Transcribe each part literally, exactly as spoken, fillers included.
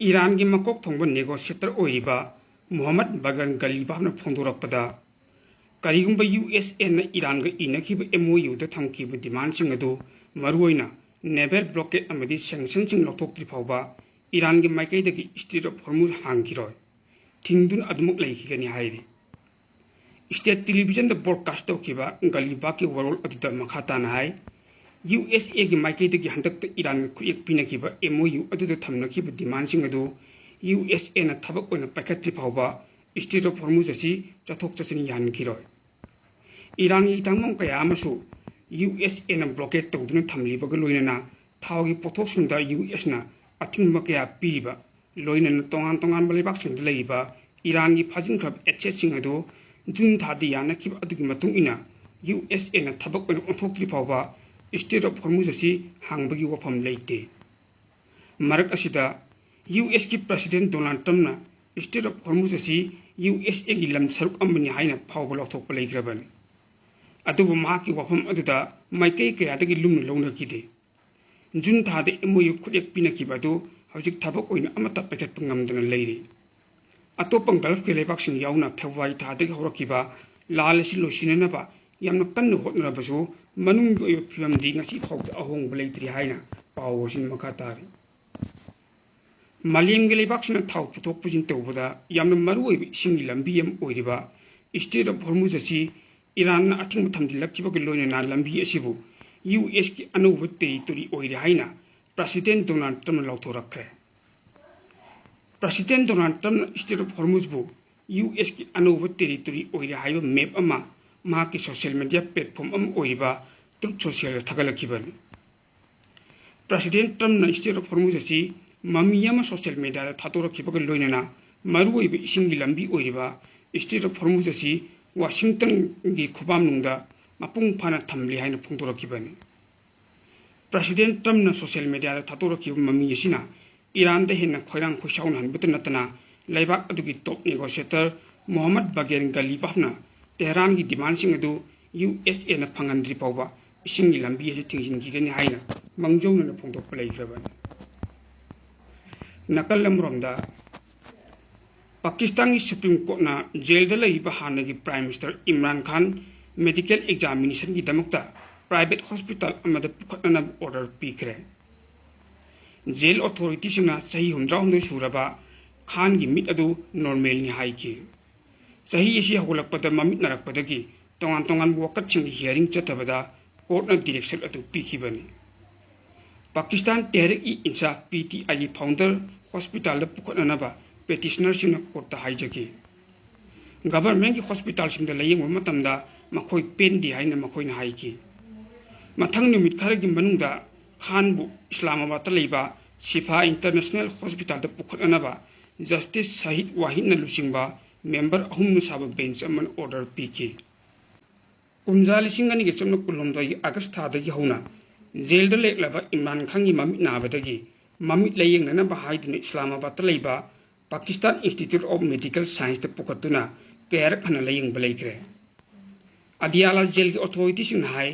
ꯏꯔꯥꯟꯒꯤ ꯃꯀꯣꯛ ꯊꯣꯡꯕ negotiator ꯑꯣꯏꯔꯤꯕ ꯃꯨꯍꯝꯃꯗ ꯕꯒꯔ ꯒꯂꯤꯕꯥꯐꯅ ꯐꯣꯡꯗꯣꯔꯛꯄꯗ, ꯀꯔꯤꯒꯨꯝꯕ ꯌꯨ ꯑꯦꯁ ꯑꯦꯅ ꯏꯔꯥꯟꯒ ꯏꯅꯈꯤꯕ ꯑꯦꯝ ꯑꯣ ꯌꯨꯗ ꯊꯝꯈꯤꯕ demandꯁꯤꯡ ꯑꯗꯨ, ꯃꯔꯨꯑꯣꯏꯅ naval blockade ꯑꯃꯗꯤ sanctionꯁꯤꯡ ꯂꯧꯊꯣꯛꯇ꯭ꯔꯤ ꯐꯥꯎꯕ ꯏꯔꯥꯟꯒꯤ ꯃꯥꯏꯀꯩꯗꯒꯤ Strait of Hormuz ꯍꯥꯡꯈꯤꯔꯣꯏ, ꯊꯤꯡꯗꯨꯅ ꯑꯗꯨꯃꯛ ꯂꯩꯈꯤꯒꯅꯤ ꯍꯥꯏꯔꯤ꯫ State televisionꯗ broadcast ꯇꯧꯈꯤꯕ ꯒꯂꯤꯕꯥꯐꯀꯤ ꯋꯥꯔꯣꯜ ꯑꯗꯨꯗ ꯃꯈꯥ ꯇꯥꯅ ꯍꯥꯏ, ꯌꯨ ꯑꯦꯁ ꯑꯦꯒꯤ ꯃꯥꯏꯀꯩꯗꯒꯤ ꯍꯟꯗꯛꯇ ꯏꯔꯥꯟꯒ ꯈꯨꯠꯌꯦꯛ ꯄꯤꯅꯈꯤꯕ ꯑꯦꯝ ꯑꯣ ꯌꯨ ꯑꯗꯨꯗ ꯊꯝꯅꯈꯤꯕ demandꯁꯤꯡ ꯑꯗꯨ ꯌꯨ ꯑꯦꯁ ꯑꯦꯅ ꯊꯕꯛ ꯑꯣꯏꯅ ꯄꯥꯏꯈꯠꯇ꯭ꯔꯤ ꯐꯥꯎꯕ Strait of Hormuz ꯑꯁꯤ ꯆꯠꯊꯣꯛ ꯆꯠꯁꯤꯟ ꯌꯥꯍꯟꯈꯤꯔꯣꯏ꯫ ꯏꯔꯥꯟꯒꯤ ꯏꯊꯪꯐꯝ ꯀꯌꯥ ꯑꯃꯁꯨ ꯌꯨ ꯑꯦꯁ ꯑꯦꯅ blockade ꯇꯧꯗꯨꯅ ꯊꯝꯂꯤꯕꯒ ꯂꯣꯏꯅꯅ ꯊꯥꯎꯒꯤ ꯄꯣꯠꯊꯣꯛꯁꯤꯡꯗ ꯌꯨ ꯑꯦꯁꯅ ꯑꯊꯤꯡꯕ ꯀꯌꯥ ꯄꯤꯔꯤꯕ, ꯂꯣꯏꯅꯅ ꯇꯣꯉꯥꯟ ꯇꯣꯉꯥꯟꯕ ꯂꯩꯕꯥꯛꯁꯤꯡꯗ ꯂꯩꯔꯤꯕ ꯏꯔꯥꯟꯒꯤ ꯐꯥꯖꯤꯟꯈ꯭ꯔꯕ assetꯁꯤꯡ ꯑꯗꯨ ꯖꯨꯟ ꯊꯥꯗ ꯌꯥꯅꯈꯤꯕ ꯑꯗꯨꯒꯤ ꯃꯇꯨꯡ ꯏꯟꯅ ꯌꯨ ꯑꯦꯁ ꯑꯦꯅ ꯊꯕꯛ ꯑꯣꯏꯅ ꯑꯣꯟꯊꯣꯛꯇ꯭ꯔꯤ ꯐꯥꯎꯕ Strait of Hormuz ꯑꯁꯤ ꯍꯥꯡꯕꯒꯤ ꯋꯥꯐꯝ ꯂꯩꯇꯦ꯫ ꯃꯔꯛ ꯑꯁꯤꯗ, ꯌꯨ ꯑꯦꯁꯀꯤ President Donald Trumpꯅ Strait of Hormuz ꯑꯁꯤ ꯌꯨ ꯑꯦꯁ ꯑꯦꯒꯤ ꯂꯝ ꯁꯔꯨꯛ ꯑꯃꯅꯤ ꯍꯥꯏꯅ ꯐꯥꯎꯕ ꯂꯥꯎꯊꯣꯛꯄ ꯂꯩꯈ꯭ꯔꯕꯅꯤ꯫ ꯑꯗꯨꯕꯨ ꯃꯍꯥꯛꯀꯤ ꯋꯥꯐꯝ ꯑꯗꯨꯗ ꯃꯥꯏꯀꯩ ꯀꯌꯥꯗꯒꯤ ꯂꯨꯝꯅ ꯂꯧꯅꯈꯤꯗꯦ꯫ ꯖꯨꯟ ꯊꯥꯗ ꯑꯦꯝ ꯑꯣ ꯌꯨ ꯈꯨꯠꯌꯦꯛ ꯄꯤꯅꯈꯤꯕ ꯑꯗꯨ ꯍꯧꯖꯤꯛ ꯊꯕꯛ ꯑꯣꯏꯅ ꯑꯃꯠꯇ ꯄꯥꯏꯈꯠꯄ ꯉꯝꯗꯅ ꯂꯩꯔꯤ꯫ ꯑꯇꯣꯞꯄ Gulfꯀꯤ ꯂꯩꯕꯥꯛꯁꯤꯡ ꯌꯥꯎꯅ February ꯊꯥꯗꯒꯤ ꯍꯧꯔꯛꯈꯤꯕ ꯂꯥꯟ ꯑꯁꯤ ꯂꯣꯏꯁꯤꯟꯅꯅꯕ ꯌꯥꯝꯅ ꯀꯟꯅ ꯍꯣꯠꯅꯔꯕꯁꯨ, ꯃꯅꯨꯡꯒꯤ ꯑꯣꯏꯕ ꯐꯤꯕꯝꯗꯤ ꯉꯁꯤ ꯐꯥꯎꯕꯗ ꯑꯍꯣꯡꯕ ꯂꯩꯇ꯭ꯔꯤ ꯍꯥꯏꯅ ꯄꯥꯎ ꯑꯁꯤꯅ ꯃꯈꯥ ꯇꯥꯔꯤ꯫ ꯃꯥꯂꯦꯝꯒꯤ ꯂꯩꯕꯥꯛꯁꯤꯡꯅ ꯊꯥꯎ ꯄꯨꯊꯣꯛ ꯄꯨꯁꯤꯟ ꯇꯧꯕꯗ ꯌꯥꯝꯅ ꯃꯔꯨꯑꯣꯏꯕ ꯏꯁꯤꯡꯒꯤ ꯂꯝꯕꯤ ꯑꯃ ꯑꯣꯏꯔꯤꯕ Strait of Hormuz ꯑꯁꯤ ꯏꯔꯥꯟꯅ ꯑꯊꯤꯡꯕ ꯊꯝꯖꯤꯜꯂꯛꯈꯤꯕꯒ ꯂꯣꯏꯅꯅ ꯂꯝꯕꯤ ꯑꯁꯤꯕꯨ ꯌꯨ ꯑꯦꯁꯀꯤ ꯑꯅꯧꯕ territory ꯑꯣꯏꯔꯦ ꯍꯥꯏꯅ President Donald Trumpꯅ ꯂꯥꯎꯊꯣꯔꯛꯈ꯭ꯔꯦ꯫ President Donald Trumpꯅ Strait of Hormuzꯕꯨ ꯌꯨ ꯑꯦꯁꯀꯤ ꯑꯅꯧꯕ territory ꯑꯣꯏꯔꯦ ꯍꯥꯏꯕ map ꯑꯃ ꯃꯍꯥꯛꯀꯤ social media platform ꯑꯃ ꯑꯣꯏꯔꯤꯕ Truth Socialꯗ ꯊꯥꯒꯠꯂꯛꯈꯤꯕꯅꯤ꯫ President Trumpꯅ Strait of Hormuz ꯑꯁꯤ ꯃꯃꯤ ꯑꯃ social mediaꯗ ꯊꯥꯗꯣꯔꯛꯈꯤꯕꯒ ꯂꯣꯏꯅꯅ ꯃꯔꯨꯑꯣꯏꯕ ꯏꯁꯤꯡꯒꯤ ꯂꯝꯕꯤ ꯑꯣꯏꯔꯤꯕ Strait of Hormuz ꯑꯁꯤ Washingtonꯒꯤ ꯈꯨꯕꯥꯝꯅꯨꯡꯗ ꯃꯄꯨꯡ ꯐꯥꯅ ꯊꯝꯂꯦ ꯍꯥꯏꯅ ꯐꯣꯡꯗꯣꯔꯛꯈꯤꯕꯅꯤ꯫ President Trumpꯅ social mediaꯗ ꯊꯥꯗꯣꯔꯛꯈꯤꯕ ꯃꯃꯤ ꯑꯁꯤꯅ ꯏꯔꯥꯟꯗ ꯍꯦꯟꯅ ꯈꯣꯏꯔꯥꯡ ꯈꯣꯏꯁꯥꯎꯅꯍꯟꯕꯇ ꯅꯠꯇꯅ, ꯂꯩꯕꯥꯛ ꯑꯗꯨꯒꯤ top negotiator ꯃꯣꯍꯝꯃꯗ ꯕꯒꯦꯔ ꯒꯂꯤꯕꯥꯐꯅ ꯇꯦꯍꯔꯥꯟꯒꯤ demandꯁꯤꯡ ꯑꯗꯨ ꯌꯨ ꯑꯦꯁ ꯑꯦꯅ ꯐꯪꯍꯟꯗ꯭ꯔꯤ ꯐꯥꯎꯕ ꯏꯁꯤꯡꯒꯤ ꯂꯝꯕꯤ ꯑꯁꯤ ꯊꯤꯡꯖꯤꯟꯈꯤꯒꯅꯤ ꯍꯥꯏꯅ ꯃꯥꯡꯖꯧꯅꯅ ꯐꯣꯡꯗꯣꯛꯄ ꯂꯩꯈ꯭ꯔꯕꯅꯤ꯫ ꯅꯥꯀꯜ ꯑꯃꯔꯣꯝꯗ, ꯄꯥꯀꯤꯁꯇꯥꯟꯒꯤ ꯁꯨꯄ꯭ꯔꯤꯝ ꯀꯣꯔꯠꯅ ꯖꯦꯜꯗ ꯂꯩꯔꯤꯕ ꯍꯥꯟꯅꯒꯤ ꯄ꯭ꯔꯥꯏꯝ ꯃꯤꯅꯤꯁꯇꯔ ꯏꯝꯔꯥꯟ ꯈꯥꯟ ꯃꯦꯗꯤꯀꯦꯜ ꯑꯦꯛꯖꯥꯃꯤꯅꯦꯁꯟꯒꯤꯗꯃꯛꯇ ꯄ꯭ꯔꯥꯏꯚꯦꯠ ꯍꯣꯁꯄꯤꯇꯥꯜ ꯑꯃꯗ ꯄꯨꯈꯠꯅꯅꯕ ꯑꯣꯔꯗꯔ ꯄꯤꯈ꯭ꯔꯦ꯫ ꯖꯦꯜ ꯑꯣꯊꯣꯔꯤꯇꯤꯁꯤꯡꯅ ꯆꯍꯤ ꯍꯨꯝꯗ꯭ꯔꯥꯍꯨꯝꯗꯣꯏ ꯁꯨꯔꯕ ꯈꯥꯟꯒꯤ ꯃꯤꯠ ꯑꯗꯨ ꯅꯣꯔꯃꯦꯜꯅꯤ ꯍꯥꯏꯈꯤ꯫ ꯆꯍꯤ ꯑꯁꯤ ꯍꯧꯒꯠꯂꯛꯄꯗ ꯃꯃꯤꯠ ꯅꯥꯔꯛꯄꯗꯒꯤ ꯇꯣꯉꯥꯟ ꯇꯣꯉꯥꯟꯕ ꯋꯥꯀꯠꯁꯤꯡꯒꯤ ꯍꯤꯌꯥꯔꯤꯡ ꯆꯠꯊꯕꯗ ꯀꯣꯔꯠꯅ ꯗꯤꯔꯦꯛꯁꯟ ꯑꯗꯨ ꯄꯤꯈꯤꯕꯅꯤ꯫ ꯄꯥꯀꯤꯁꯇꯥꯟ ꯇꯦꯍꯔꯤꯛ-ꯏ-ꯏꯟꯁꯥꯐ, ꯄꯤ ꯇꯤ ꯑꯥꯏꯒꯤ ꯐꯥꯎꯟꯗꯔ ꯍꯣꯁꯄꯤꯇꯥꯜꯗ ꯄꯨꯈꯠꯅꯅꯕ ꯄꯦꯇꯤꯁꯅꯔꯁꯤꯡꯅ ꯀꯣꯔꯠꯇ ꯍꯥꯏꯖꯈꯤ꯫ ꯒꯚꯔꯟꯃꯦꯟꯠꯀꯤ ꯍꯣꯁꯄꯤꯇꯥꯜꯁꯤꯡꯗ ꯂꯥꯌꯦꯡꯕ ꯃꯇꯝꯗ ꯃꯈꯣꯏ ꯄꯦꯟꯗꯦ ꯍꯥꯏꯅ ꯃꯈꯣꯏꯅ ꯍꯥꯏꯈꯤ꯫ ꯃꯊꯪ ꯅꯨꯃꯤꯠ ꯈꯔꯒꯤ ꯃꯅꯨꯡꯗ ꯈꯥꯟꯕꯨ ꯏꯁꯂꯥꯃꯥꯕꯥꯗꯇ ꯂꯩꯕ ꯁꯤꯐꯥ ꯏꯟꯇꯔꯅꯦꯁꯅꯦꯜ ꯍꯣꯁꯄꯤꯇꯥꯜꯗ ꯄꯨꯈꯠꯅꯅꯕ ꯖꯁꯇꯤꯁ ꯁꯍꯤꯗ ꯋꯥꯍꯤꯗꯅ ꯂꯨꯆꯤꯡꯕ ꯃꯦꯝꯕꯔ ꯑꯍꯨꯝꯅ ꯁꯥꯕ ꯕꯦꯟꯆ ꯑꯃꯅ ꯑꯣꯔꯗꯔ ꯄꯤꯈꯤ꯫ ꯀꯨꯝꯖꯥ ꯂꯤꯁꯤꯡ ꯑꯅꯤꯒ ꯆꯥꯝꯃ ꯀꯨꯟꯍꯨꯝꯗꯣꯏꯒꯤ ꯑꯥꯒꯁ ꯊꯥꯗꯒꯤ ꯍꯧꯅ ꯖꯦꯜꯗ ꯂꯩꯔꯛꯂꯕ ꯏꯝꯔꯥꯟ ꯈꯥꯟꯒꯤ ꯃꯃꯤꯠ ꯅꯥꯕꯗꯒꯤ ꯃꯃꯤꯠ ꯂꯥꯌꯦꯡꯅꯅꯕ ꯍꯥꯏꯗꯨꯅ ꯏꯁꯂꯥꯃꯥꯕꯥꯗꯇ ꯂꯩꯕ ꯄꯥꯀꯤꯁꯇꯥꯟ ꯏꯟꯁꯇꯤꯇ꯭ꯌꯨꯠ ꯑꯣꯐ ꯃꯦꯗꯤꯀꯦꯜ ꯁꯥꯏꯟꯁꯇ ꯄꯨꯈꯠꯇꯨꯅ ꯀꯌꯥꯔꯛ ꯍꯟꯅ ꯂꯥꯌꯦꯡꯕ ꯂꯩꯈ꯭ꯔꯦ꯫ ꯑꯗꯤꯌꯥꯂꯥ ꯖꯦꯜꯒꯤ ꯑꯣꯊꯣꯔꯤꯇꯤꯁꯤꯡꯅ ꯍꯥꯏ,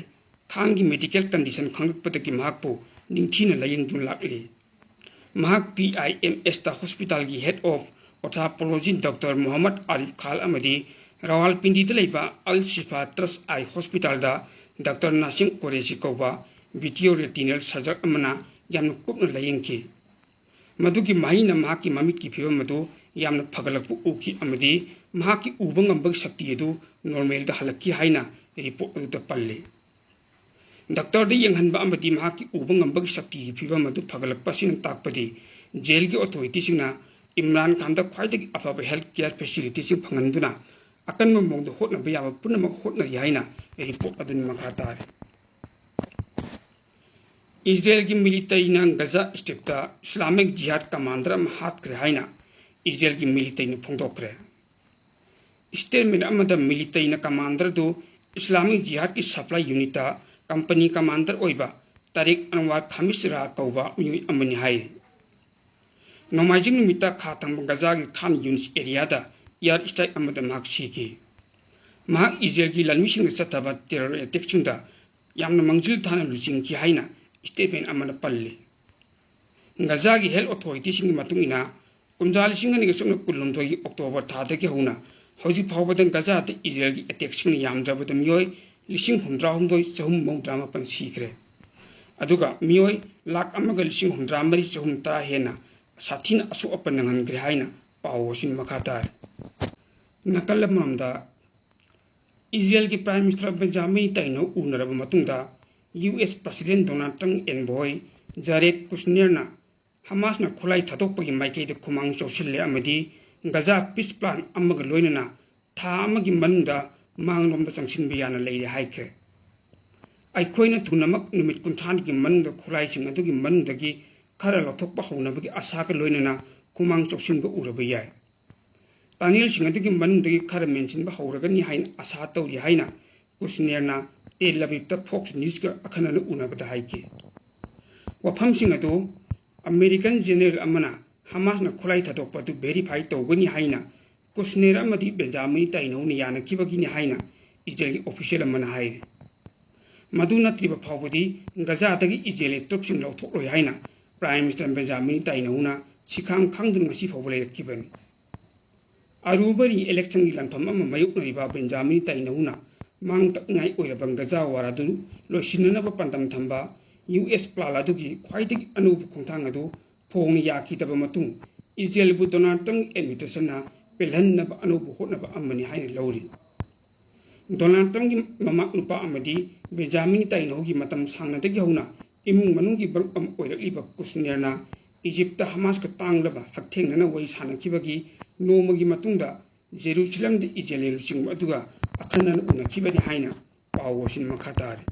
ꯈꯥꯟꯒꯤ ꯃꯦꯗꯤꯀꯦꯜ ꯀꯟꯗꯤꯁꯟ ꯈꯪꯂꯛꯄꯗꯒꯤ ꯃꯍꯥꯛꯄꯨ ꯅꯤꯡꯊꯤꯅ ꯂꯥꯌꯦꯡꯗꯨꯅ ꯂꯥꯛꯂꯤ꯫ ꯃꯍꯥꯛ ꯄꯤ ꯑꯥꯏ ꯑꯦꯝ ꯑꯦꯁꯇ ꯍꯣꯁꯄꯤꯇꯥꯜꯒꯤ head of ꯑꯣꯊꯥꯄꯣꯂꯣꯖꯤ doctor Mohammad Arif ꯈꯥꯟ ꯑꯃꯗꯤ ꯔꯥꯋꯥꯜꯄꯤꯟꯗꯤꯗ ꯂꯩꯕ ꯑꯜ ꯁꯤꯐꯥ ꯇ꯭ꯔꯁ ꯑꯥꯏ ꯍꯣꯁꯄꯤꯇꯥꯜꯗ ꯗꯣꯛꯇꯔ ꯅꯥꯁꯤꯝ ꯀꯣꯔꯦꯁꯤ ꯀꯧꯕ ꯚꯤꯇꯤꯑꯣ ꯔꯦꯇꯤꯅꯦꯜ ꯁꯔꯖꯟ ꯑꯃꯅ ꯌꯥꯝꯅ ꯀꯨꯞꯅ ꯂꯥꯌꯦꯡꯈꯤ꯫ ꯃꯗꯨꯒꯤ ꯃꯍꯩꯅ ꯃꯍꯥꯛꯀꯤ ꯃꯃꯤꯠꯀꯤ ꯐꯤꯚꯝ ꯑꯗꯨ ꯌꯥꯝꯅ ꯐꯒꯠꯂꯛꯄ ꯎꯈꯤ ꯑꯃꯗꯤ ꯃꯍꯥꯛꯀꯤ ꯎꯕ ꯉꯝꯕꯒꯤ ꯁꯛꯇꯤ ꯑꯗꯨ ꯅꯣꯔꯃꯦꯜꯗ ꯍꯜꯂꯛꯈꯤ ꯍꯥꯏꯅ ꯔꯤꯄꯣꯔꯠ ꯑꯗꯨꯗ ꯄꯜꯂꯤ꯫ ꯗꯥꯛꯇꯔꯗ ꯌꯦꯡꯍꯟꯕ ꯑꯃꯗꯤ ꯃꯍꯥꯛꯀꯤ ꯎꯕ ꯉꯝꯕꯒꯤ ꯁꯛꯇꯤꯒꯤ ꯐꯤꯚꯝ ꯑꯗꯨ ꯐꯒꯠꯂꯛꯄ ꯑꯁꯤꯅ ꯇꯥꯛꯄꯗꯤ ꯖꯦꯜꯒꯤ ꯑꯣꯊꯣꯔꯤꯇꯤꯁꯤꯡꯅ ꯏꯝꯔꯥꯟ ꯈꯥꯟꯗ ꯈ꯭ꯋꯥꯏꯗꯒꯤ ꯑꯐꯕ ꯍꯦꯜꯊ ꯀꯦꯌꯔ ꯐꯦꯁꯤꯂꯤꯇꯤꯁꯤꯡ ꯐꯪꯍꯟꯗꯨꯅ ꯑꯀꯟꯕ ꯃꯑꯣꯡꯗ ꯍꯣꯠꯅꯕ ꯌꯥꯕ ꯄꯨꯝꯅꯃꯛ ꯍꯣꯠꯅꯔꯤ ꯍꯥꯏꯅ ꯔꯤꯄꯣꯔꯠ ꯑꯗꯨꯅ ꯃꯈꯥ ꯇꯥꯔꯤ꯫ ꯏꯖꯔꯦꯜꯒꯤ ꯃꯤꯂꯤꯇꯔꯤꯅ ꯒꯖꯥ ꯁ꯭ꯇ꯭ꯔꯤꯞꯇ ꯏꯁꯂꯥꯃꯤꯛ ꯖꯤꯍꯥꯗ ꯀꯃꯥꯟꯗꯔ ꯑꯃ ꯍꯥꯠꯈ꯭ꯔꯦ ꯍꯥꯏꯅ ꯏꯖꯔꯦꯜꯒꯤ ꯃꯤꯂꯤꯇꯔꯤꯅ ꯐꯣꯡꯗꯣꯛꯈ꯭ꯔꯦ꯫ ꯁ꯭ꯇꯦꯠꯃꯦꯟꯠ ꯑꯃꯗ ꯃꯤꯂꯤꯇꯔꯤꯅ ꯀꯃꯥꯟꯗꯔ ꯑꯗꯨ ꯏꯁꯂꯥꯃꯤꯛ ꯖꯤꯍꯥꯗꯀꯤ ꯁꯄ꯭ꯂꯥꯏ ꯌꯨꯅꯤꯠꯇ ꯀꯝꯄꯅꯤ ꯀꯃꯥꯟꯗꯔ ꯑꯣꯏꯕ ꯇꯥꯔꯤꯛ ꯑꯟꯋꯥꯔ ꯈꯥꯃꯤꯁꯔꯥ ꯀꯧꯕ ꯃꯤꯑꯣꯏ ꯑꯃꯅꯤ ꯍꯥꯏꯔꯤ꯫ ꯅꯣꯡꯃꯥꯏꯖꯤꯡ ꯅꯨꯃꯤꯠꯇ ꯈꯥ ꯊꯪꯕ ꯒꯖꯥꯒꯤ ꯈꯥꯟ ꯌꯨꯟꯁ ꯑꯦꯔꯤꯌꯥꯗ ꯑꯦꯌꯔ ꯁ꯭ꯇ꯭ꯔꯥꯏꯛ ꯑꯃꯗ ꯃꯍꯥꯛ ꯁꯤꯈꯤ꯫ ꯃꯍꯥꯛ ꯏꯖꯔꯦꯜꯒꯤ ꯂꯥꯟꯃꯤꯁꯤꯡꯅ ꯆꯠꯊꯕ ꯇꯦꯔꯣꯔ ꯑꯦꯇꯦꯛꯁꯤꯡꯗ ꯌꯥꯝꯅ ꯃꯥꯡꯖꯤꯜ ꯊꯥꯅ ꯂꯨꯆꯤꯡꯈꯤ ꯍꯥꯏꯅ ꯁ꯭ꯇꯦꯠꯃꯦꯟꯠ ꯑꯃꯅ ꯄꯜꯂꯤ꯫ ꯒꯖꯥꯒꯤ health authorityꯁꯤꯡꯒꯤ ꯃꯇꯨꯡ ꯏꯟꯅ, ꯀꯨꯝꯖꯥ ꯂꯤꯁꯤꯡ ꯑꯅꯤꯒ ꯁꯨꯞꯅ ꯀꯨꯟꯍꯨꯝꯗꯣꯏꯒꯤ October ꯊꯥꯗꯒꯤ ꯍꯧꯅ ꯍꯧꯖꯤꯛ ꯐꯥꯎꯕꯗ ꯒꯖꯥꯗ ꯏꯖꯔꯦꯜꯒꯤ attackꯁꯤꯡꯅ ꯌꯥꯝꯗ꯭ꯔꯕꯗ ꯃꯤꯑꯣꯏ ꯂꯤꯁꯤꯡ ꯍꯨꯝꯗ꯭ꯔꯥꯍꯨꯝꯗꯣꯏ ꯆꯍꯨꯝ ꯃꯧꯗ꯭ꯔꯥ ꯃꯥꯄꯟ ꯁꯤꯈ꯭ꯔꯦ꯫ ꯑꯗꯨꯒ ꯃꯤꯑꯣꯏ ꯂꯥꯈ ꯑꯃꯒ ꯂꯤꯁꯤꯡ ꯍꯨꯝꯗ꯭ꯔꯥ ꯃꯔꯤ ꯆꯍꯨꯝ ꯇꯔꯥ ꯍꯦꯟꯅ ꯁꯥꯊꯤꯅ ꯑꯁꯣꯛ ꯑꯄꯟ ꯅꯪꯍꯟꯈ꯭ꯔꯦ ꯍꯥꯏꯅ ꯄꯥꯎ ꯑꯁꯤꯅ ꯃꯈꯥ ꯇꯥꯔꯤ꯫ ꯅꯥꯀꯜ ꯑꯃꯔꯣꯝꯗ, ꯏꯖꯔꯦꯜꯒꯤ Prime Minister ꯕꯦꯟꯖꯥꯃꯤꯟ ꯅꯦꯇꯥꯟꯌꯥꯍꯨ ꯎꯅꯔꯕ ꯃꯇꯨꯡꯗ, U S President Donald Trump envoy Jared Kushnerꯅ ꯍꯃꯥꯁꯅ ꯈꯨꯠꯂꯥꯏ ꯊꯥꯗꯣꯛꯄꯒꯤ ꯃꯥꯏꯀꯩꯗ ꯈꯨꯃꯥꯡ ꯆꯥꯎꯁꯤꯜꯂꯦ ꯑꯃꯗꯤ ꯒꯖꯥ peace plan ꯑꯃꯒ ꯂꯣꯏꯅꯅ ꯊꯥ ꯑꯃꯒꯤ ꯃꯅꯨꯡꯗ ꯃꯥꯡꯂꯣꯝꯗ ꯆꯪꯁꯤꯟꯕ ꯌꯥꯅ ꯂꯩꯔꯦ ꯍꯥꯏꯈ꯭ꯔꯦ꯫ "ꯑꯩꯈꯣꯏꯅ ꯊꯨꯅꯃꯛ ꯅꯨꯃꯤꯠ ꯀꯨꯟꯊ꯭ꯔꯥꯅꯤꯒꯤ ꯃꯅꯨꯡꯗ ꯈꯨꯠꯂꯥꯏꯁꯤꯡ ꯑꯗꯨꯒꯤ ꯃꯅꯨꯡꯗꯒꯤ ꯈꯔ ꯂꯧꯊꯣꯛꯄ ꯍꯧꯅꯕꯒꯤ ꯑꯁꯥꯒ ꯂꯣꯏꯅꯅ ꯈꯨꯃꯥꯡ ꯆꯥꯎꯁꯤꯟꯕ ꯎꯔꯕ ꯌꯥꯏ꯫ Tunnelꯁꯤꯡ ꯑꯗꯨꯒꯤ ꯃꯅꯨꯡꯗꯒꯤ ꯈꯔ ꯃꯦꯟꯁꯤꯟꯕ ꯍꯧꯔꯒꯅꯤ ꯍꯥꯏꯅ ꯑꯁꯥ ꯇꯧꯔꯤ" ꯍꯥꯏꯅ ꯀꯨꯁꯅꯦꯔꯅ ꯇꯦꯜ ꯑꯕꯤꯕꯇ Fox Newsꯀ ꯑꯈꯟꯅꯅ ꯎꯅꯕꯗ ꯍꯥꯏꯈꯤ꯫ ꯋꯥꯐꯝꯁꯤꯡ ꯑꯗꯨ ꯑꯃꯦꯔꯤꯀꯟ general ꯑꯃꯅ ꯍꯃꯥꯁꯅ ꯈꯨꯠꯂꯥꯏ ꯊꯥꯗꯣꯛꯄ ꯑꯗꯨ verify ꯇꯧꯒꯅꯤ ꯍꯥꯏꯅ ꯀꯨꯁꯅꯦꯔ ꯑꯃꯗꯤ ꯕꯦꯟꯖꯥꯃꯤꯟ ꯅꯦꯇꯥꯟꯌꯥꯍꯨꯅ ꯌꯥꯅꯈꯤꯕꯒꯤꯅꯤ ꯍꯥꯏꯅ ꯏꯖꯔꯦꯜꯒꯤ official ꯑꯃꯅ ꯍꯥꯏꯔꯤ꯫ ꯃꯗꯨ ꯅꯠꯇ꯭ꯔꯤꯕ ꯐꯥꯎꯕꯗꯤ ꯒꯖꯥꯗꯒꯤ ꯏꯖꯔꯦꯜꯒꯤ troopꯁꯤꯡ ꯂꯧꯊꯣꯛꯂꯣꯏ ꯍꯥꯏꯅ Prime Minister ꯕꯦꯟꯖꯥꯃꯤꯟ ꯅꯦꯇꯥꯟꯌꯥꯍꯨꯅ ꯁꯤꯈꯥꯡ ꯈꯥꯡꯗꯨꯅ ꯉꯁꯤ ꯐꯥꯎꯕ ꯂꯩꯔꯛꯈꯤꯕꯅꯤ꯫ ꯑꯔꯨꯕ re-electionꯒꯤ ꯂꯥꯟꯐꯝ ꯑꯃ ꯃꯥꯌꯣꯛꯅꯔꯤꯕ ꯕꯦꯟꯖꯥꯃꯤꯟ ꯅꯦꯇꯥꯟꯌꯥꯍꯨꯅ ꯃꯥꯡ ꯇꯥꯛꯅꯤꯡꯉꯥꯏ ꯑꯣꯏꯔꯕ ꯒꯖꯥ war ꯑꯗꯨ ꯂꯣꯏꯁꯤꯟꯅꯅꯕ ꯄꯥꯟꯗꯝ ꯊꯝꯕ ꯌꯨ ꯑꯦꯁ plan ꯑꯗꯨꯒꯤ ꯈ꯭ꯋꯥꯏꯗꯒꯤ ꯑꯅꯧꯕ ꯈꯣꯡꯊꯥꯡ ꯑꯗꯨ ꯐꯣꯡꯅ ꯌꯥꯈꯤꯗꯕ ꯃꯇꯨꯡ, ꯏꯖꯔꯦꯜꯕꯨ ꯗꯣꯅꯥꯜꯗ ꯇ꯭ꯔꯝꯞ administrationꯅ ꯄꯦꯜꯍꯟꯅꯕ ꯑꯅꯧꯕ ꯍꯣꯠꯅꯕ ꯑꯃꯅꯤ ꯍꯥꯏꯅ ꯂꯧꯔꯤ꯫ ꯗꯣꯅꯥꯜꯗ ꯇ꯭ꯔꯝꯞꯀꯤ ꯃꯃꯥ ꯅꯨꯄꯥ ꯑꯃꯗꯤ ꯕꯦꯟꯖꯥꯃꯤꯟ ꯅꯦꯇꯥꯟꯌꯥꯍꯨꯒꯤ ꯃꯇꯝ ꯁꯥꯡꯅꯗꯒꯤ ꯍꯧꯅ ꯏꯃꯨꯡ ꯃꯅꯨꯡꯒꯤ ꯃꯔꯨꯞ ꯑꯃ ꯑꯣꯏꯔꯛꯂꯤꯕ ꯀꯨꯁꯅꯦꯔꯅ ꯏꯖꯤꯞꯇ ꯍꯃꯥꯁꯀ ꯇꯥꯡꯂꯕ ꯍꯛꯊꯦꯡꯅꯅ ꯋꯥꯔꯤ ꯁꯥꯅꯈꯤꯕꯒꯤ ꯅꯣꯡꯃꯒꯤ ꯃꯇꯨꯡꯗ ꯖꯦꯔꯨꯁꯂꯝꯗ ꯏꯖꯔꯦꯜ ꯂꯨꯆꯤꯡꯕ ꯑꯗꯨꯒ ꯑꯈꯟꯅꯅ ꯎꯅꯈꯤꯕꯅꯤ ꯍꯥꯏꯅ ꯄꯥꯎ ꯑꯁꯤꯅ ꯃꯈꯥ ꯇꯥꯔꯤ꯫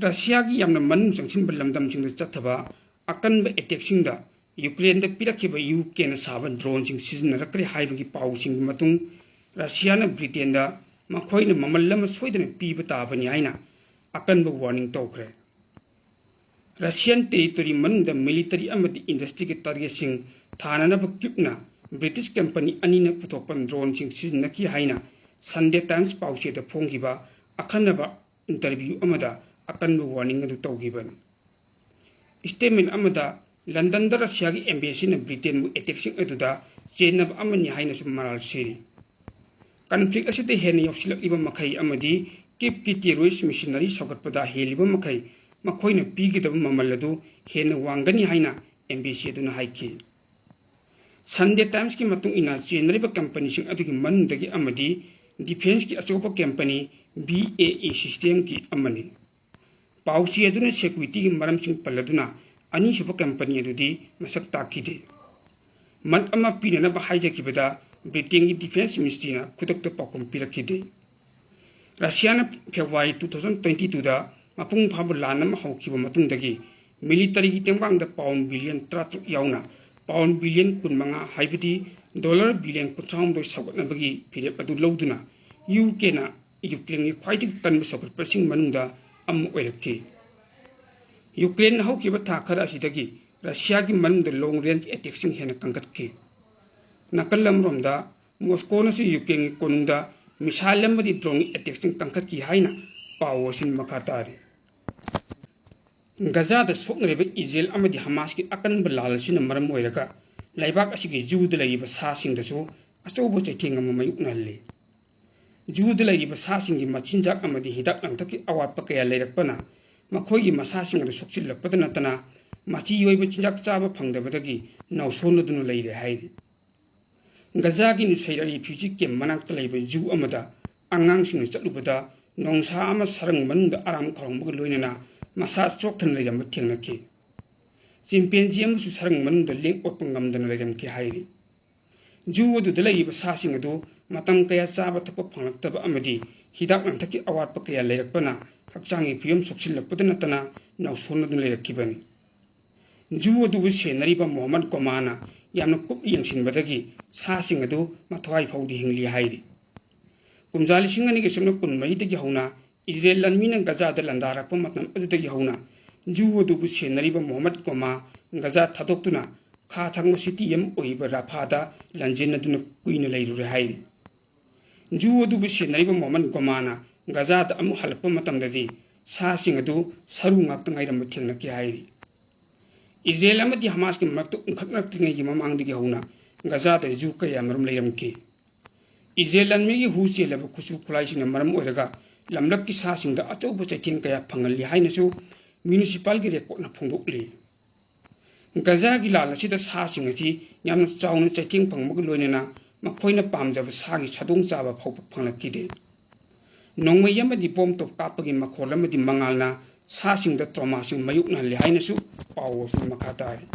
ꯔꯁꯤꯌꯥꯒꯤ ꯌꯥꯝꯅ ꯃꯅꯨꯡ ꯆꯪꯁꯤꯟꯕ ꯂꯝꯗꯝꯁꯤꯡꯗ ꯆꯠꯊꯕ ꯑꯀꯟꯕ attackꯁꯤꯡꯗ ꯌꯨꯀ꯭ꯔꯦꯟꯗ ꯄꯤꯔꯛꯈꯤꯕ ꯌꯨ ꯀꯦꯅ ꯁꯥꯕ droneꯁꯤꯡ ꯁꯤꯖꯤꯟꯅꯔꯛꯈ꯭ꯔꯦ ꯍꯥꯏꯕꯒꯤ ꯄꯥꯎꯁꯤꯡꯒꯤ ꯃꯇꯨꯡ, ꯔꯁꯤꯌꯥꯅ ꯕ꯭ꯔꯤꯇꯦꯟꯗ ꯃꯈꯣꯏꯅ ꯃꯃꯜ ꯑꯃ ꯁꯣꯏꯗꯅ ꯄꯤꯕ ꯇꯥꯕꯅꯤ ꯍꯥꯏꯅ ꯑꯀꯟꯕ warning ꯇꯧꯈ꯭ꯔꯦ꯫ Russian territory ꯃꯅꯨꯡꯗ military ꯑꯃꯗꯤ industryꯒꯤ targetꯁꯤꯡ ꯊꯥꯅꯅꯕ ꯀ꯭ꯌꯨꯕꯅ British company ꯑꯅꯤꯅ ꯄꯨꯊꯣꯛꯄ droneꯁꯤꯡ ꯁꯤꯖꯤꯟꯅꯈꯤ ꯍꯥꯏꯅ Sunday Times ꯄꯥꯎꯆꯦꯗ ꯐꯣꯡꯈꯤꯕ ꯑꯈꯟꯅꯕ interview ꯑꯃꯗ ꯑꯀꯟꯕ warning ꯑꯗꯨ ꯇꯧꯈꯤꯕꯅꯤ꯫ Statement ꯑꯃꯗ ꯂꯟꯗꯟꯗ ꯔꯁꯤꯌꯥꯒꯤ embassy ꯅ ꯕ꯭ꯔꯤꯇꯦꯟꯕꯨ attack ꯁꯤꯡ ꯑꯗꯨꯗ ꯆꯦꯟꯅꯕ ꯑꯃꯅꯤ ꯍꯥꯏꯅꯁꯨ ꯃꯔꯥꯜ ꯁꯤꯔꯤ꯫ Conflict ꯑꯁꯤꯗ ꯍꯦꯟꯅ ꯌꯥꯎꯁꯤꯜꯂꯛꯂꯤꯕ ꯃꯈꯩ ꯑꯃꯗꯤ Kyiv ꯀꯤ terrorist missionary ꯁꯧꯒꯠꯄꯗ ꯍꯦꯜꯂꯤꯕ ꯃꯈꯩ ꯃꯈꯣꯏꯅ ꯄꯤꯒꯗꯕ ꯃꯃꯜ ꯑꯗꯨ ꯍꯦꯟꯅ ꯋꯥꯡꯒꯅꯤ ꯍꯥꯏꯅ embassy ꯑꯗꯨꯅ ꯍꯥꯏꯈꯤ꯫ Sunday Times ꯀꯤ ꯃꯇꯨꯡ ꯏꯟꯅ, ꯆꯦꯟꯅꯔꯤꯕ company ꯁꯤꯡ ꯑꯗꯨꯒꯤ ꯃꯅꯨꯡꯗꯒꯤ ꯑꯃꯗꯤ defence ꯀꯤ ꯑꯆꯧꯕ company B A E System ꯀꯤ ꯑꯃꯅꯤ꯫ ꯄꯥꯎꯆꯦ ꯑꯗꯨꯅ security ꯒꯤ ꯃꯔꯝꯁꯤꯡ ꯄꯜꯂꯗꯨꯅ ꯑꯅꯤꯁꯨꯕ company ꯑꯗꯨꯗꯤ ꯃꯁꯛ ꯇꯥꯛꯈꯤꯗꯦ꯫ ꯃꯟ ꯑꯃ ꯄꯤꯅꯅꯕ ꯍꯥꯏꯖꯈꯤꯕꯗ ꯕ꯭ꯔꯤꯇꯦꯟꯒꯤ defence ministry ꯅ ꯈꯨꯗꯛꯇ ꯄꯥꯎꯈꯨꯝ ꯄꯤꯔꯛꯈꯤꯗꯦ꯫ ꯔꯁꯤꯌꯥꯅ February two thousand twenty two ꯗ ꯃꯄꯨꯡ ꯐꯥꯕ ꯂꯥꯟ ꯑꯃ ꯍꯧꯈꯤꯕ ꯃꯇꯨꯡꯗꯒꯤ military ꯒꯤ ꯇꯦꯡꯕꯥꯡꯗ pound billion ꯇꯔꯥꯇꯔꯨꯛ ꯌꯥꯎꯅ pound billion ꯀꯨꯟꯃꯉꯥ, ꯍꯥꯏꯕꯗꯤ dollar billion ꯀꯨꯟꯊ꯭ꯔꯥꯍꯨꯝꯗꯣꯏ ꯁꯧꯒꯠꯅꯕꯒꯤ ꯐꯤꯔꯦꯞ ꯑꯗꯨ ꯂꯧꯗꯨꯅ U K ꯅ Ukraine ꯒꯤ ꯈ꯭ꯋꯥꯏꯗꯒꯤ ꯀꯟꯕ ꯁꯧꯒꯠꯄꯁꯤꯡ ꯃꯅꯨꯡꯗ ꯑꯃ ꯑꯣꯏꯔꯛꯈꯤ꯫ Ukraine ꯅ ꯍꯧꯈꯤꯕ ꯊꯥ ꯈꯔ ꯑꯁꯤꯗꯒꯤ ꯔꯁꯤꯌꯥꯒꯤ ꯃꯅꯨꯡꯗ long range attack ꯁꯤꯡ ꯍꯦꯟꯅ ꯀꯟꯈꯠꯈꯤ꯫ ꯅꯥꯀꯜ ꯑꯃꯔꯣꯝꯗ, Moscow ꯅꯁꯨ Ukraine ꯒꯤ ꯀꯣꯅꯨꯡꯗ missile ꯑꯃꯗꯤ drone ꯒꯤ attack ꯁꯤꯡ ꯀꯟꯈꯠꯈꯤ ꯍꯥꯏꯅ ꯄꯥꯎ ꯑꯁꯤꯅ ꯃꯈꯥ ꯇꯥꯔꯤ꯫ ꯒꯖꯥꯗ ꯁꯣꯛꯅꯔꯤꯕ ꯏꯖꯔꯦꯜ ꯑꯃꯗꯤ ꯍꯃꯥꯁꯀꯤ ꯑꯀꯟꯕ ꯂꯥꯜ ꯑꯁꯤꯅ ꯃꯔꯝ ꯑꯣꯏꯔꯒ ꯂꯩꯕꯥꯛ ꯑꯁꯤꯒꯤ ꯖꯨꯗ ꯂꯩꯔꯤꯕ ꯁꯥꯁꯤꯡꯗꯁꯨ ꯑꯆꯧꯕ ꯆꯩꯊꯦꯡ ꯑꯃ ꯃꯥꯌꯣꯛꯅꯍꯜꯂꯤ꯫ ꯖꯨꯗ ꯂꯩꯔꯤꯕ ꯁꯥꯁꯤꯡꯒꯤ ꯃꯆꯤꯟꯖꯥꯛ ꯑꯃꯗꯤ ꯍꯤꯗꯥꯛ ꯂꯥꯡꯊꯛꯀꯤ ꯑꯋꯥꯠꯄ ꯀꯌꯥ ꯂꯩꯔꯛꯄꯅ ꯃꯈꯣꯏꯒꯤ ꯃꯁꯥꯁꯤꯡ ꯑꯗꯨ ꯁꯣꯛꯆꯤꯜꯂꯛꯄꯗ ꯅꯠꯇꯅ ꯃꯆꯤ ꯑꯣꯏꯕ ꯆꯤꯟꯖꯥꯛ ꯆꯥꯕ ꯐꯪꯗꯕꯗꯒꯤ ꯅꯥꯎꯁꯣꯟꯅꯗꯨꯅ ꯂꯩꯔꯦ ꯍꯥꯏꯔꯤ꯫ ꯒꯖꯥꯒꯤ ꯅꯨꯁꯩꯔꯥ refugee camp ꯃꯅꯥꯛꯇ ꯂꯩꯕ ꯖꯨ ꯑꯃꯗ ꯑꯉꯥꯡꯁꯤꯡꯅ ꯆꯠꯂꯨꯕꯗ ꯅꯣꯡꯁꯥ ꯑꯃ ꯁꯔꯪ ꯃꯅꯨꯡꯗ ꯑꯔꯥꯝ ꯈꯧꯔꯥꯡꯕꯒ ꯂꯣꯏꯅꯅ ꯃꯁꯥ ꯆꯣꯛꯊꯅ ꯂꯩꯔꯝꯕ ꯊꯦꯡꯅꯈꯤ꯫ Chimpanzee ꯑꯃꯁꯨ ꯁꯔꯪ ꯃꯅꯨꯡꯗ ꯂꯦꯡ ꯑꯣꯠꯄ ꯉꯝꯗꯅ ꯂꯩꯔꯝꯈꯤ ꯍꯥꯏꯔꯤ꯫ ꯖꯨ ꯑꯗꯨꯗ ꯂꯩꯔꯤꯕ ꯁꯥꯁꯤꯡ ꯑꯗꯨ ꯃꯇꯝ ꯀꯌꯥ ꯆꯥꯕ ꯊꯛꯄ ꯐꯪꯂꯛꯇꯕ ꯑꯃꯗꯤ ꯍꯤꯗꯥꯛ ꯂꯥꯡꯊꯛꯀꯤ ꯑꯋꯥꯠꯄ ꯀꯌꯥ ꯂꯩꯔꯛꯄꯅ ꯍꯛꯆꯥꯡꯒꯤ ꯐꯤꯕꯝ ꯁꯣꯛꯆꯤꯜꯂꯛꯄꯗ ꯅꯠꯇꯅ ꯅꯥꯎꯁꯣꯟꯅꯗꯨꯅ ꯂꯩꯔꯛꯈꯤꯕꯅꯤ꯫ ꯖꯨ ꯑꯗꯨꯕꯨ ꯁꯦꯟꯅꯔꯤꯕ ꯃꯣꯍꯝꯃꯗ ꯒꯣꯃꯥꯅ ꯌꯥꯝꯅ ꯀꯨꯞꯅ ꯌꯦꯡꯁꯤꯟꯕꯗꯒꯤ ꯁꯥꯁꯤꯡ ꯑꯗꯨ ꯃꯊ꯭ꯋꯥꯏ ꯐꯥꯎꯗꯤ ꯍꯤꯡꯂꯤ ꯍꯥꯏꯔꯤ꯫ ꯀꯨꯝꯖꯥ ꯂꯤꯁꯤꯡ ꯑꯅꯤꯒ ꯁꯨꯞꯅ ꯀꯨꯟꯃꯔꯤꯗꯒꯤ ꯍꯧꯅ ꯏꯖꯔꯦꯜ ꯂꯥꯟꯃꯤꯅ ꯒꯖꯥꯗ ꯂꯥꯟꯗꯥꯔꯛꯄ ꯃꯇꯝ ꯑꯗꯨꯗꯒꯤ ꯍꯧꯅ ꯖꯨ ꯑꯗꯨꯕꯨ ꯁꯦꯟꯅꯔꯤꯕ ꯃꯣꯍꯝꯃꯗ ꯒꯣꯃꯥ ꯒꯖꯥ ꯊꯥꯗꯣꯛꯇꯨꯅ ꯈꯥ ꯊꯪꯕ city ꯑꯃ ꯑꯣꯏꯔꯤꯕ ꯔꯥꯐꯥꯗ ꯂꯥꯟꯖꯦꯟꯅꯗꯨꯅ ꯀꯨꯏꯅ ꯂꯩꯔꯨꯔꯦ ꯍꯥꯏꯔꯤ꯫ ꯖꯨ ꯑꯗꯨꯕꯨ ꯁꯦꯟꯅꯔꯤꯕ ꯃꯣꯍꯝꯃꯗ ꯒꯣꯃꯥꯅ ꯒꯖꯥꯗ ꯑꯃꯨꯛ ꯍꯜꯂꯛꯄ ꯃꯇꯝꯗꯗꯤ ꯁꯥꯁꯤꯡ ꯑꯗꯨ ꯁꯔꯨ ꯉꯥꯛꯇ ꯉꯥꯏꯔꯝꯕ ꯊꯦꯡꯅꯈꯤ ꯍꯥꯏꯔꯤ꯫ ꯏꯖꯔꯦꯜ ꯑꯃꯗꯤ ꯍꯃꯥꯁꯀꯤ ꯃꯔꯛꯇ ꯎꯪꯈꯠꯅꯔꯛꯇ꯭ꯔꯤꯉꯩꯒꯤ ꯃꯃꯥꯡꯗꯒꯤ ꯍꯧꯅ ꯒꯖꯥꯗ ꯖꯨ ꯀꯌꯥ ꯃꯔꯨꯝ ꯂꯩꯔꯝꯈꯤ꯫ ꯏꯖꯔꯦꯜ ꯂꯥꯟꯃꯤꯒꯤ ꯍꯨ ꯆꯦꯜꯂꯕ ꯈꯨꯠꯁꯨ ꯈꯨꯠꯂꯥꯏꯁꯤꯡꯅ ꯃꯔꯝ ꯑꯣꯏꯔꯒ ꯂꯝꯂꯛꯀꯤ ꯁꯥꯁꯤꯡꯗ ꯑꯆꯧꯕ ꯆꯩꯊꯦꯡ ꯀꯌꯥ ꯐꯪꯍꯜꯂꯤ ꯍꯥꯏꯅꯁꯨ ꯃ꯭ꯌꯨꯅꯤꯁꯤꯄꯥꯜꯒꯤ ꯔꯦꯀꯣꯔꯠꯅ ꯐꯣꯡꯗꯣꯛꯂꯤ꯫ ꯒꯖꯥꯒꯤ ꯂꯥꯟ ꯑꯁꯤꯗ ꯁꯥꯁꯤꯡ ꯑꯁꯤ ꯌꯥꯝꯅ ꯆꯥꯎꯅ ꯆꯩꯊꯦꯡ ꯐꯪꯕꯒ ꯂꯣꯏꯅꯅ ꯃꯈꯣꯏꯅ ꯄꯥꯝꯖꯕ ꯁꯥꯒꯤ ꯁꯥꯗꯣꯡ ꯆꯥꯕ ꯐꯥꯎꯕ ꯐꯪꯂꯛꯈꯤꯗꯦ꯫ ꯅꯣꯡꯃꯩ ꯑꯃꯗꯤ ꯕꯣꯝ ꯇꯣꯞ ꯀꯥꯞꯄꯒꯤ ꯃꯈꯣꯜ ꯑꯃꯗꯤ ꯃꯉꯥꯜꯅ ꯁꯥꯁꯤꯡꯗ ꯇ꯭ꯔꯣꯃꯥꯁꯤꯡ ꯃꯥꯌꯣꯛꯅꯍꯜꯂꯤ ꯍꯥꯏꯅꯁꯨ ꯄꯥꯎ ꯑꯁꯤ ꯃꯈꯥ ꯇꯥꯔꯤ꯫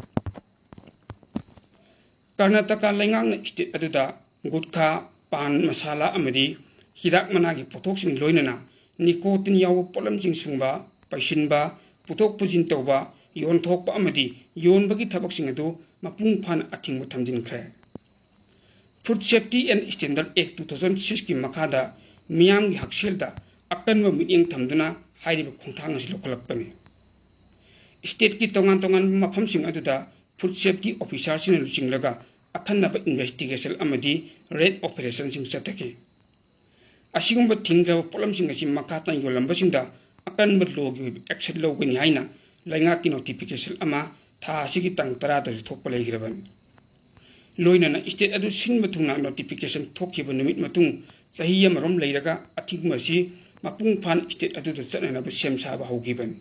ꯀꯔꯅꯥꯇꯀꯥ ꯂꯩꯉꯥꯛꯅ ꯁ꯭ꯇꯦꯠ ꯑꯗꯨꯗ ꯒꯨꯠꯈꯥ, ꯄꯥꯟ ꯃꯁꯥꯂꯥ ꯑꯃꯗꯤ ꯍꯤꯗꯥꯛ ꯃꯅꯥꯒꯤ ꯄꯣꯠꯊꯣꯛꯁꯤꯡ ꯂꯣꯏꯅꯅ ꯅꯤꯀꯣꯇꯤꯟ ꯌꯥꯎꯕ ꯄꯣꯠꯂꯝꯁꯤꯡ ꯁꯨꯡꯕ, ꯄꯩꯁꯤꯟꯕ, ꯄꯨꯊꯣꯛ ꯄꯨꯁꯤꯟ ꯇꯧꯕ, ꯌꯣꯟꯊꯣꯛꯄ ꯑꯃꯗꯤ ꯌꯣꯟꯕꯒꯤ ꯊꯕꯛꯁꯤꯡ ꯑꯗꯨ ꯃꯄꯨꯡ ꯐꯥꯅ ꯑꯊꯤꯡꯕ ꯊꯝꯖꯤꯟꯈ꯭ꯔꯦ꯫ Food Safety and Standard Act two thousand six ꯀꯤ ꯃꯈꯥꯗ ꯃꯤꯌꯥꯝꯒꯤ ꯍꯛꯁꯦꯜꯗ ꯑꯀꯟꯕ ꯃꯤꯠꯌꯦꯡ ꯊꯝꯗꯨꯅ ꯍꯥꯏꯔꯤꯕ ꯈꯣꯡꯊꯥꯡ ꯑꯁꯤ ꯂꯧꯈꯠꯂꯛꯄꯅꯤ꯫ ꯁ꯭ꯇꯦꯠꯀꯤ ꯇꯣꯉꯥꯟ ꯇꯣꯉꯥꯟꯕ ꯃꯐꯝꯁꯤꯡ ꯑꯗꯨꯗ ꯐꯨꯗ ꯁꯦꯐꯇꯤ ꯑꯣꯐꯤꯁꯥꯔꯁꯤꯡꯅ ꯂꯨꯆꯤꯡꯂꯒ ꯑꯀꯟꯅꯕ ꯏꯟꯚꯦꯁꯇꯤꯒꯦꯁꯟ ꯑꯃꯗꯤ ꯔꯦꯗ ꯑꯣꯄꯔꯦꯁꯟꯁꯤꯡ ꯆꯠꯊꯈꯤ꯫ ꯑꯁꯤꯒꯨꯝꯕ ꯊꯤꯡꯈ꯭ꯔꯕ ꯄꯣꯠꯂꯝꯁꯤꯡ ꯑꯁꯤ ꯃꯈꯥ ꯇꯥꯅ ꯌꯣꯜꯂꯝꯕꯁꯤꯡꯗ ꯑꯀꯟꯕ ꯂꯣꯒꯤ ꯑꯣꯏꯕ ꯑꯦꯛꯁꯟ ꯂꯧꯒꯅꯤ ꯍꯥꯏꯅ ꯂꯩꯉꯥꯛꯀꯤ ꯅꯣꯇꯤꯐꯤꯀꯦꯁꯟ ꯑꯃ ꯊꯥ ꯑꯁꯤꯒꯤ ꯇꯥꯡ ꯇꯔꯥꯗꯁꯨ ꯊꯣꯛꯄ ꯂꯩꯈ꯭ꯔꯕꯅꯤ꯫ ꯂꯣꯏꯅꯅ ꯁ꯭ꯇꯦꯠ ꯑꯗꯨ ꯁꯤꯟꯕ ꯊꯨꯡꯅ ꯅꯣꯇꯤꯐꯤꯀꯦꯁꯟ ꯊꯣꯛꯈꯤꯕ ꯅꯨꯃꯤꯠ ꯃꯇꯨꯡ ꯆꯍꯤ ꯑꯃꯔꯣꯝ ꯂꯩꯔꯒ ꯑꯊꯤꯡꯕ ꯑꯁꯤ ꯃꯄꯨꯡ ꯐꯥꯅ ꯁ꯭ꯇꯦꯠ ꯑꯗꯨꯗ ꯆꯠꯅꯅꯕ ꯁꯦꯝ ꯁꯥꯕ ꯍꯧꯈꯤꯕꯅꯤ꯫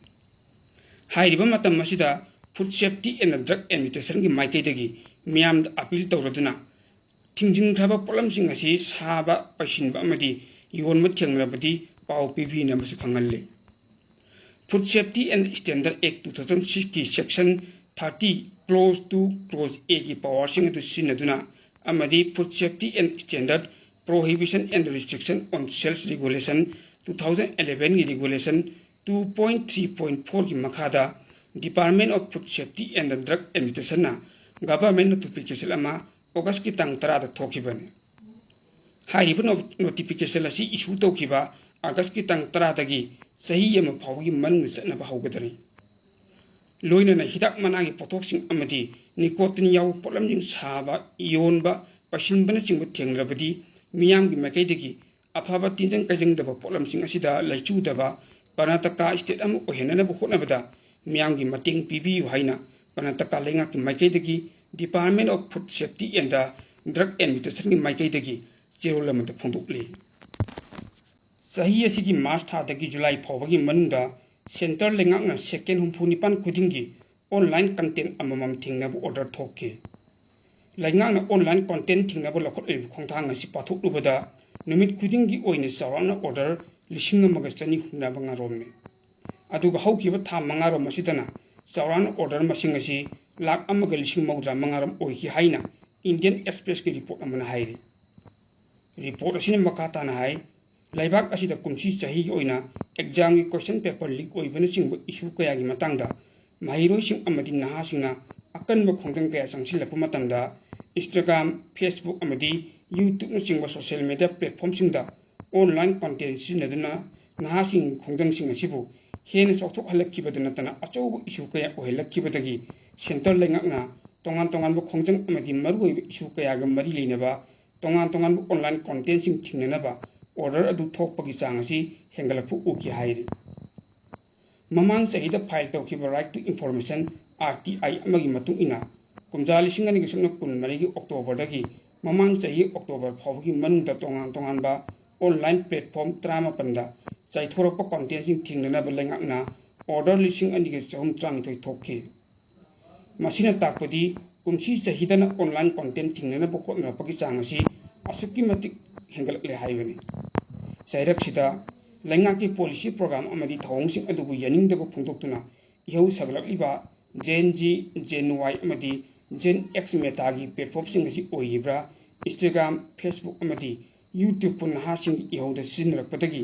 ꯍꯥꯏꯔꯤꯕ ꯃꯇꯝ ꯑꯁꯤꯗ Food Safety and Drug Administrationꯒꯤ ꯃꯥꯏꯀꯩꯗꯒꯤ ꯃꯤꯌꯥꯝꯗ ꯑꯄꯤꯜ ꯇꯧꯔꯗꯨꯅ ꯊꯤꯡꯖꯤꯟꯈ꯭ꯔꯕ ꯄꯣꯠꯂꯝꯁꯤꯡ ꯑꯁꯤ ꯁꯥꯕ, ꯄꯩꯁꯤꯟꯕ ꯑꯃꯗꯤ ꯌꯣꯟꯕ ꯊꯦꯡꯅꯔꯕꯗꯤ ꯄꯥꯎ ꯄꯤꯕꯤꯅꯕꯁꯨ ꯈꯪꯍꯜꯂꯤ꯫ Food Safety and Standard Act two thousand sixꯀꯤ section thirty clause two clause Aꯒꯤ powerꯁꯤꯡ ꯑꯗꯨ ꯁꯤꯖꯤꯟꯅꯗꯨꯅ ꯑꯃꯗꯤ Food Safety and Standard Prohibition and Restriction on Sales Regulation two thousand elevenꯒꯤ regulation two point three point fourꯒꯤ ꯃꯈꯥꯗ Department of Food Safety and Drug Administrationꯅ government notification ꯑꯃ Augustꯀꯤ ꯇꯥꯡ ꯇꯔꯥꯗ ꯊꯣꯛꯈꯤꯕꯅꯤ꯫ ꯍꯥꯏꯔꯤꯕ ꯅꯣ-, notification ꯑꯁꯤ issue ꯇꯧꯈꯤꯕ Augustꯀꯤ ꯇꯥꯡ ꯇꯔꯥꯗꯒꯤ ꯆꯍꯤ ꯑꯃ ꯐꯥꯎꯕꯒꯤ ꯃꯅꯨꯡꯗ ꯆꯠꯅꯕ ꯍꯧꯒꯗꯧꯔꯤ꯫ ꯂꯣꯏꯅꯅ ꯍꯤꯗꯥꯛ ꯃꯅꯥꯒꯤ ꯄꯣꯠꯊꯣꯛꯁꯤꯡ ꯑꯃꯗꯤ nicotine ꯌꯥꯎꯕ ꯄꯣꯠꯂꯝꯁꯤꯡ ꯁꯥꯕ, ꯌꯣꯟꯕ, ꯄꯩꯁꯤꯟꯕꯅꯆꯤꯡꯕ ꯊꯦꯡꯅꯔꯕꯗꯤ ꯃꯤꯌꯥꯝꯒꯤ ꯃꯥꯏꯀꯩꯗꯒꯤ ꯑꯐꯕ ꯇꯤꯟꯖꯪ ꯀꯥꯏꯖꯪꯗꯕ ꯄꯣꯠꯂꯝꯁꯤꯡ ꯑꯁꯤꯗ ꯂꯩꯆꯨꯗꯕ ꯀꯔꯅꯥꯇꯀꯥ state ꯑꯃ ꯑꯣꯏꯍꯟꯅꯅꯕ ꯍꯣꯠꯅꯕꯗ ꯃꯤꯌꯥꯝꯒꯤ ꯃꯇꯦꯡ ꯄꯤꯕꯤꯌꯨ ꯍꯥꯏꯅ ꯀꯔꯅꯥꯇꯀꯥ ꯂꯩꯉꯥꯛꯀꯤ ꯃꯥꯏꯀꯩꯗꯒꯤ Department of Food Safety and Drug Administrationꯒꯤ ꯃꯥꯏꯀꯩꯗꯒꯤ ꯆꯦꯔꯣꯜ ꯑꯃꯗ ꯐꯣꯡꯗꯣꯛꯂꯤ꯫ ꯆꯍꯤ ꯑꯁꯤꯒꯤ March ꯊꯥꯗꯒꯤ July ꯐꯥꯎꯕꯒꯤ ꯃꯅꯨꯡꯗ centre ꯂꯩꯉꯥꯛꯅ second ꯍꯨꯝꯐꯨ ꯅꯤꯄꯥꯟ ꯈꯨꯗꯤꯡꯒꯤ online content ꯑꯃꯃꯝ ꯊꯤꯡꯅꯕ order ꯊꯣꯛꯈꯤ꯫ ꯂꯩꯉꯥꯛꯅ online content ꯊꯤꯡꯅꯕ ꯂꯧꯈꯠꯂꯤꯕ ꯈꯣꯡꯊꯥꯡ ꯑꯁꯤ ꯄꯥꯊꯣꯛꯂꯨꯕꯗ ꯅꯨꯃꯤꯠ ꯈꯨꯗꯤꯡꯒꯤ ꯑꯣꯏꯅ ꯆꯥꯎꯔꯥꯛꯅ order ꯂꯤꯁꯤꯡ ꯑꯃꯒ ꯆꯅꯤ ꯍꯨꯝꯐꯨ ꯃꯉꯥꯔꯣꯝꯅꯤ꯫ ꯑꯗꯨꯒ ꯍꯧꯈꯤꯕ ꯊꯥ ꯃꯉꯥꯔꯣꯝ ꯑꯁꯤꯗꯅ ꯆꯥꯎꯔꯥꯛꯅ order ꯃꯁꯤꯡ ꯑꯁꯤ ꯂꯥꯈ ꯑꯃꯒ ꯂꯤꯁꯤꯡ ꯃꯧꯗ꯭ꯔꯥ ꯃꯉꯥꯔꯣꯝ ꯑꯣꯏꯈꯤ ꯍꯥꯏꯅ Indian Expressꯀꯤ report ꯑꯃꯅ ꯍꯥꯏꯔꯤ꯫ Report ꯑꯁꯤꯅ ꯃꯈꯥ ꯇꯥꯅ ꯍꯥꯏ, ꯂꯩꯕꯥꯛ ꯑꯁꯤꯗ ꯀꯨꯝꯁꯤ ꯆꯍꯤꯒꯤ ꯑꯣꯏꯅ examꯒꯤ question paper leak ꯑꯣꯏꯕꯅꯆꯤꯡꯕ issue ꯀꯌꯥꯒꯤ ꯃꯇꯥꯡꯗ ꯃꯍꯩꯔꯣꯏꯁꯤꯡ ꯑꯃꯗꯤ ꯅꯍꯥꯁꯤꯡꯅ ꯑꯀꯟꯕ ꯈꯣꯡꯖꯪ ꯀꯌꯥ ꯆꯪꯁꯤꯜꯂꯛꯄ ꯃꯇꯝꯗ Instagram, Facebook ꯑꯃꯗꯤ YouTubeꯅꯆꯤꯡꯕ social media platformꯁꯤꯡꯗ online content ꯁꯤꯖꯤꯟꯅꯗꯨꯅ ꯅꯍꯥꯁꯤꯡꯒꯤ ꯈꯣꯡꯖꯪꯁꯤꯡ ꯑꯁꯤꯕꯨ ꯍꯦꯟꯅ ꯆꯥꯎꯊꯣꯛꯍꯜꯂꯛꯈꯤꯕꯗ ꯅꯠꯇꯅ ꯑꯆꯧꯕ issue ꯀꯌꯥ ꯑꯣꯏꯍꯜꯂꯛꯈꯤꯕꯗꯒꯤ centre ꯂꯩꯉꯥꯛꯅ ꯇꯣꯉꯥꯟ ꯇꯣꯉꯥꯟꯕ ꯈꯣꯡꯖꯪ ꯑꯃꯗꯤ ꯃꯔꯨꯑꯣꯏꯕ issue ꯀꯌꯥꯒ ꯃꯔꯤ ꯂꯩꯅꯕ ꯇꯣꯉꯥꯟ ꯇꯣꯉꯥꯟꯕ online contentꯁꯤꯡ ꯊꯤꯡꯅꯅꯕ order ꯑꯗꯨ ꯊꯣꯛꯄꯒꯤ ꯆꯥꯡ ꯑꯁꯤ ꯍꯦꯟꯒꯠꯂꯛꯄ ꯎꯈꯤ ꯍꯥꯏꯔꯤ꯫ ꯃꯃꯥꯡ ꯆꯍꯤꯗ file ꯇꯧꯈꯤꯕ Right to Information, RTI, ꯑꯃꯒꯤ ꯃꯇꯨꯡ ꯏꯟꯅ, ꯀꯨꯝꯖꯥ ꯂꯤꯁꯤꯡ ꯑꯅꯤꯒ ꯁꯨꯞꯅ ꯀꯨꯟꯃꯔꯤꯒꯤ Octoberꯗꯒꯤ ꯃꯃꯥꯡ ꯆꯍꯤ October ꯐꯥꯎꯕꯒꯤ ꯃꯅꯨꯡꯗ ꯇꯣꯉꯥꯟ ꯇꯣꯉꯥꯟꯕ online platform ꯇꯔꯥꯃꯥꯄꯟꯗ ꯆꯥꯏꯊꯣꯔꯛꯄ contentꯁꯤꯡ ꯊꯤꯡꯅꯅꯕ ꯂꯩꯉꯥꯛꯅ order ꯂꯤꯁꯤꯡ ꯑꯅꯤꯒ ꯆꯍꯨꯝ ꯇꯔꯥꯅꯤꯊꯣꯏ ꯊꯣꯛꯈꯤ꯫ ꯃꯁꯤꯅ ꯇꯥꯛꯄꯗꯤ ꯀꯨꯝꯁꯤ ꯆꯍꯤꯗꯅ online content ꯊꯤꯡꯅꯅꯕ ꯍꯣꯠꯅꯔꯛꯄꯒꯤ ꯆꯥꯡ ꯑꯁꯤ ꯑꯁꯨꯛꯀꯤ ꯃꯇꯤꯛ ꯍꯦꯟꯒꯠꯂꯛꯂꯦ ꯍꯥꯏꯕꯅꯤ꯫ ꯆꯩꯔꯛꯁꯤꯗ ꯂꯩꯉꯥꯛꯀꯤ policy program ꯑꯃꯗꯤ ꯊꯧꯑꯣꯡꯁꯤꯡ ꯑꯗꯨꯕꯨ ꯌꯥꯅꯤꯡꯗꯕ ꯐꯣꯡꯗꯣꯛꯇꯨꯅ ꯏꯍꯧ ꯁꯥꯒꯠꯂꯛꯂꯤꯕ Gen Z, Gen Y ꯑꯃꯗꯤ Gen X Metaꯒꯤ platformꯁꯤꯡ ꯑꯁꯤ ꯑꯣꯏꯔꯤꯕ꯭ꯔꯥ, Instagram, Facebook ꯑꯃꯗꯤ YouTubeꯄꯨ ꯅꯍꯥꯁꯤꯡꯒꯤ ꯏꯍꯧꯗ ꯁꯤꯖꯤꯟꯅꯔꯛꯄꯗꯒꯤ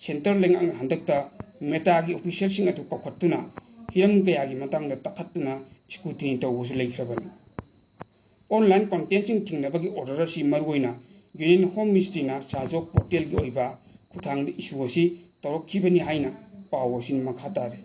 centre ꯂꯩꯉꯥꯛꯅ ꯍꯟꯗꯛꯇ Metaꯒꯤ officialꯁꯤꯡ ꯑꯗꯨ ꯀꯧꯈꯠꯇꯨꯅ ꯍꯤꯔꯝ ꯀꯌꯥꯒꯤ ꯃꯇꯥꯡꯗ ꯇꯥꯈꯠꯇꯨꯅ scrutiny ꯇꯧꯕꯁꯨ ꯂꯩꯈ꯭ꯔꯕꯅꯤ꯫ Online contentꯁꯤꯡ ꯊꯤꯡꯅꯕꯒꯤ order ꯑꯁꯤ ꯃꯔꯨꯑꯣꯏꯅ Union Home Ministryꯅ SAHJOG portalꯒꯤ ꯑꯣꯏꯕ ꯈꯨꯠꯊꯥꯡꯗ issue ꯑꯁꯤ ꯇꯧꯔꯛꯈꯤꯕꯅꯤ ꯍꯥꯏꯅ ꯄꯥꯎ ꯑꯁꯤꯅ ꯃꯈꯥ ꯇꯥꯔꯤ꯫